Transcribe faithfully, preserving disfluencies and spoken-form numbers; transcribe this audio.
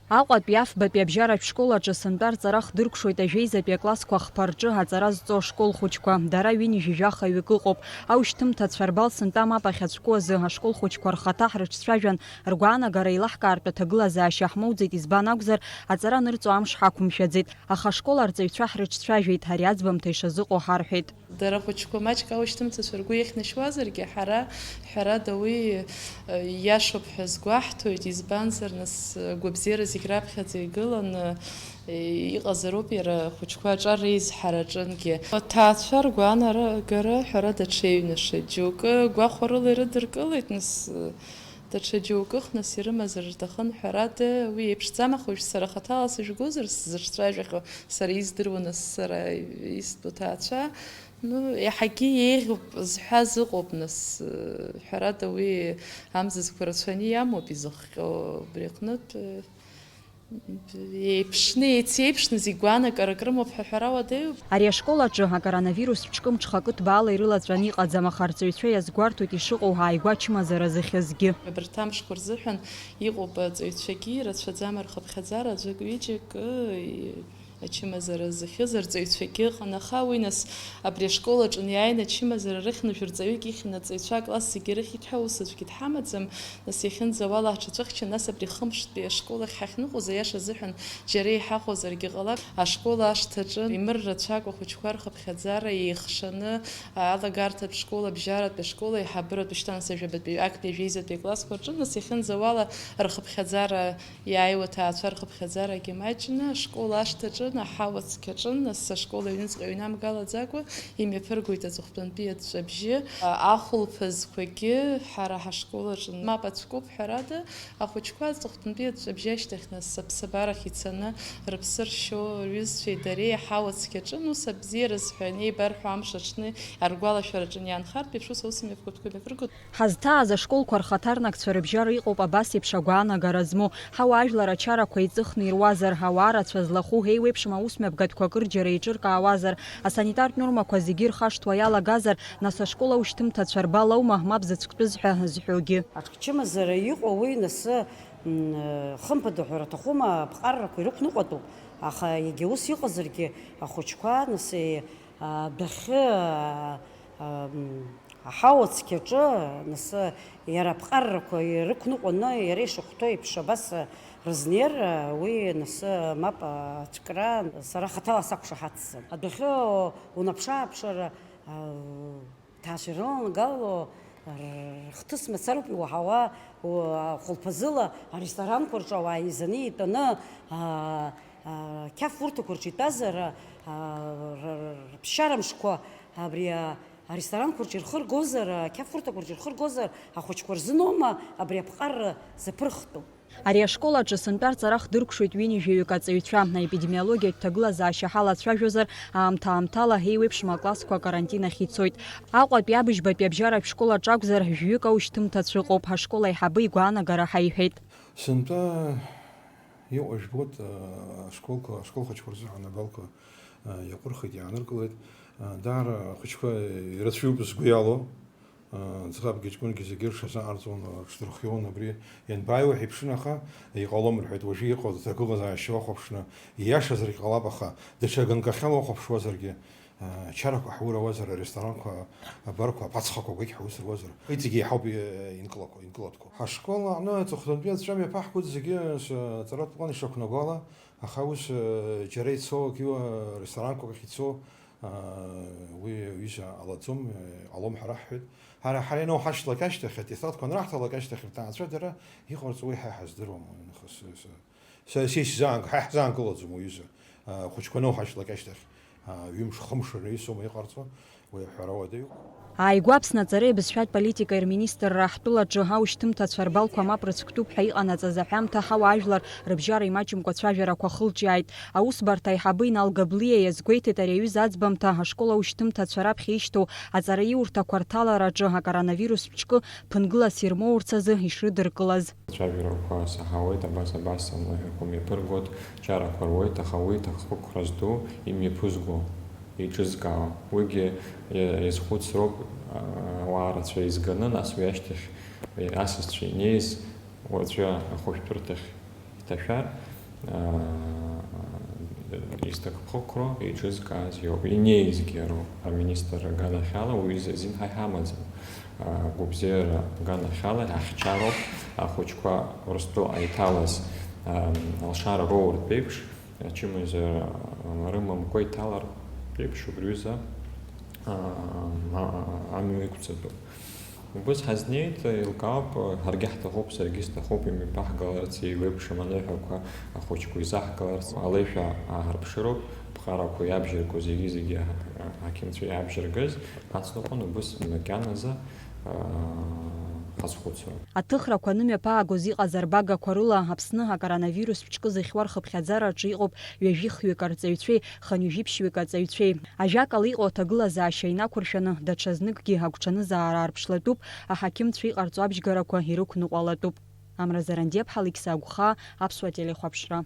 Аҟәатәи афбатәи абжьаратә школ аҿы сынтәа рҵара хдыркәшоит ажәеизатәи аклассқәа хԥа рҿы аҵара зҵо ашкол хәыҷқәа. Дара ҩынҩажәи жәаха ҩык ыҟоуп. Аушьҭымҭацәа рбал сынтәа мап ахьацәку азы ашкол хәыҷқәа рхаҭа ҳрыҿцәажәан, ргәаанагара еилаҳкаартә аҭагылазаашьа ҳмоуӡеит, избан акәзар, аҵара анырҵо амш ҳақәымшәаӡеит. Аха ашкол арҵаҩцәа ҳрыҿцәажәеит, ари аӡбамҭа ишазыҟоу ҳарҳәеит. Дара ахәыҷқәа маҷк аушьҭымҭацәа ргәы иахьнашьуазаргьы, ҳара, ҳәарада, уи, э, иашоуп ҳәа сгәаҳҭоит, избанзар, нас, э, агәабзиара зегь раԥхьаӡа игыланы, э, иҟазароуп иара ахәыҷқәа аҿар реизҳараҿынгьы. Аҭаацәа ргәаанагара, ҳәарада, ҽеиҩнашеит. Џьоукы гәахәарыла ирыдыркылеит, нас, э, даҽа џьоукых, нас, ирымазар рҭахын, ҳәарада, уи еиԥшӡам, аха уажә сара хаҭала сыжәгозар, сзыҿцәажәахьоу сара издыруа, нас, сара истәу ҭаацәа, ну, иаҳагьы еиӷьуп зҳәаз ыҟоуп, нас, ҳәарада, уи амзызқәа рацәаны иамоуп изыхҟьо абри аҟнытә, еиԥшны, еицеиԥшны зегь гәаанагарак рымоуп ҳәа ҳәара уадаҩуп. Ари ашкол аҿы акоронавирус ҿкы-мҿхакы ҭбаала ирылаҵәан иҟаӡам, аха арҵаҩцәа иазгәарҭоит ишыҟоу ааигәа ачымазара зыхьызгьы. Абарҭ амшқәа рзыҳәан иҟоуп аҵаҩцәагьы, ирацәаӡам рхыԥхьаӡара, аӡәык-ҩыџьак, ы, ачымазара зыхьыз арҵаҩцәагьы ыҟан, аха уи, нас, абри ашкол аҿы иааины ачымазара рыхьны жәырҵаҩык ихьын, аҵаҩцәа акласс зегьы ирыхьит ҳәа ус аӡәгьы дҳамаӡам. Нас иахьынӡауала ҳҽаҵәахчан, нас абри хымштәи ашкол ахь ҳахьныҟәоз, аиаша азыҳәан, џьара иҳахәозаргьы ҟалап. Ашкол ашҭаҿы имыр рацәак ахәыҷқәа рхыԥхьаӡара еихшаны, алагарҭатә школ, абжьаратә ашкол аиҳабыратәи шьҭан са жәабатәи актәи ажәеизатәи аклассқәа рҿы, нас иахьынӡауала рхыԥхьаӡара Иааиуа аҭаацәа рхыԥхьаӡарагьы маҷны, ашкол ашҭаҿын, аҳауа цқьаҿын, нас ашкол аҩныҵҟа иҩнамгалаӡакәа имҩаԥыргоит аҵыхәтәантәи аҵәҵәабжьы. Ахәылԥазқәагьы ҳара ҳашкол аҿы мап ацәкуп, ҳәарада, ахәыҷқәа аҵыхәтәантәи аҵәҵәабжьы ашьҭахь, нас аԥсабарахь ицаны рыԥсы ршьо рҩызцәеи дареи аҳауа цқьаҿын, ус абзиараз ҳәа анеибарҳәо амш аҽны аргәалашәараҿы иаанхартә еиԥш, ус аусмҩаԥгатәқәа мҩаԥыргоит. Ҳазҭааз ашколқәа рхаҭарнакцәа рыбжьара иҟоуп абас еиԥш агәаанагара змоу, ҳауаажәлар ачарақәа еиҵыхны ируазар, ауаа рацәа злахәу, еиуеиԥшым аусмҩаԥгатәқәа акырџьара еиҿыркаауазар, асанитартә нормақәа зегьы ирхашҭуа иалагазар, нас ашкол аушьҭымҭацәа рбал аума, мап зыцәктәыз ҳәа зҳәогьы. Ачымазара иҟоу уи нас, м, хымԥада ҳәара аҭахума, аԥҟаррақәа ирықәныҟәатәуп, аха егьа ус иҟазаргьы, ахәыҷқәа нас, е, адәахьы, а, а, м, Аҳауа цқьаҿы, нас, иара аԥҟаррақәа ирықәныҟәаны, иара ишахәҭоу еиԥш абас рызнеир, уи, нас, мап ацәкра сара хаҭала сақәшаҳаҭӡам. Адәахьы унаԥшы-ааԥшыр, а, ҭаацәа ирыланагало, р-, рхҭыс мацароуп иуаҳауа, у-, хәылԥазыла аресторанқәа рҿы ауаа еизаны итәаны, а, а, қьаф урҭақәа рҿы итәазар, а, р-, р-, рыԥсшьара мшқәа абри, а, Аресторанқәа рҿы ирхыргозар, ақьафурҭақәа рҿы ирхыргозар, ахәыҷқәа рзыноума абри аԥҟарра заԥырхтәу? Ари ашкол аҿы сынтәа рҵара хдыркәшоит ҩынҩажәаҩык аҵаҩцәа. Аепидемиологиатә ҭагылазаашьа ҳалацәажәозар, аамҭа-аамҭала еиуеиԥшым аклассқәа акарантин ахь ицоит. Аҟәатәи абыжьбатәи абжьаратә школ аҿы акәзар, жәаҩык аушьҭымҭацә ыҟоуп, ҳашкол аиҳабы игәаанагара ҳаиҳәеит. Сынтәа иҟоу жәбоит, ашколқәа, ашкол хәыҷқәа рзыҳәан абалқәа иаҟәырхит, иааныркылеит. Даара ахәыҷқәа ирацәаҩуп сгәы иалоу. Ӡӷабгьы ҷкәынгьы зегьы рҽазааырҵон, рҽдырхион абри. Ианбааиуа ҳәа иԥшын, аха иҟалом рҳәеит. Уажәы иҟоу аҭагылазаашьа уахәаԥшны, ииашазаргь ҟалап, аха даҽа ганкахьала уахәаԥшуазаргьы, ачарақәа ҳурауазар, аресторанқәа, абарқәа, аԥацхақәа агәақь ҳаус руазар, иҵегь еиҳауп, э, инкылақәа, инкылатәқәа. Ҳашкол аҟны аҵыхәтәантәи аҵәҵәа мҩаԥаҳгоит зегьы, ш-, аҵаратә план ишақәнагоу ала, аха ус, э, џьара ицо, акы, э, ресторанқәак ахь ицо, э, уи аҩыза ҟалаӡом, э, ҟалом ҳәа раҳҳәеит. Ҳара, ҳара ианауҳашьҭлак ашьҭахь, атетрадқәа анраҳҭалак ашьҭахь, рҭаацәа дара иҟарҵо уи ҳа иҳаздыруам, уи нахыс, э, Са, са исзаанк-, ҳа иаҳзаанкылаӡом уаҩыза. А, ахәыҷқәа анауҳашьҭлак ашьҭахь, а, ҩымш-хымш рнаҩсома иҟарҵо, уи аҳәара уадаҩуп. Ааигәа Аԥсны аҵареи абызшәатә политикеи рминистрра ҳтәылаҿы аушьҭымҭацәа рбалқәа мап рыцәктәуп ҳәа иҟанаҵаз аҳәамҭа ҳауаажәлар рыбжьара имаҷымкәа ацәажәарақәа ахылҿиааит. Аусбарҭа аиҳабы Инал Габлиа иазгәеиҭеит ари аҩыза аӡбамҭа ашкол аушьҭымҭацәа раԥхьа ишьҭоу аҵараиурҭақәа рҭалараҿы акоронавирус ҿкы ԥынгылас ирмоурц азы ишрыдыркылаз. Ацәажәарақәа саҳауеит, абас, абас анлыҳәақәа мҩаԥыргоит, чарақәа руеит, аха уи ҭакԥхықәра зду, имҩаԥызго, еиҿызкаауа. Уигьы иа-, иазхәыцроуп, а, ауаа рацәа еизганы, нас уи ашьҭахь, уи асасцәа инеиз, уаҵәы ахәышәтәырҭахь иҭашәар, аа, изҭакԥхықәроу еиҿызкааз иоуп, инеизгьы иароуп. Аминистр аганахьала уаҩы изин ҳа иҳамаӡам. Аа, гәабзиара аганахьала иаҳхьчароуп, ахәыҷқәа Урыстәыла иҭалаз, аа, алшара роуртә еиԥш, ачымазара рымамкәа иҭалартә еиԥш, убри ҩыза, аа, а-, а-, амҩа иқәҵатәуп. Убыс ҳазнеит, еилкаауп, ҳаргьы ҳҭахуп, саргьы сҭахуп, имҩаԥаҳгаларц еиуеиԥшым аныҳәақәа ахәыҷқәа изаҳгаларц, алеишәа ааҳарԥшыроуп, ԥҟарақәа иабжьарго зегьы-зегьы аҳақьымцәа иаабжьаргаз, ацныҟәан убыс макьаназы, аа, ҳазхәыцроуп. Аҭыхрақәа анымҩаԥаагоз иҟаз арбагақәа рыла Аԥсны акоронавирус ԥшькы зыхьуа рхыԥхьаӡараҿы иҟоуп ҩажәихҩык арҵаҩцәеи хынҩажәиԥшьҩык аҵаҩцәеи. Ажәакала, иҟоу аҭагылазаашьа инақәыршәаны, даҽазныкгьы агәҽанызаара аарԥшлатәуп, аҳақьымцәа иҟарҵо абжьгарақәа ирықәныҟәалатәуп. Амра Зарандиаԥҳа, Алықьса Агәхаа, Аԥсуа телехәаԥшра.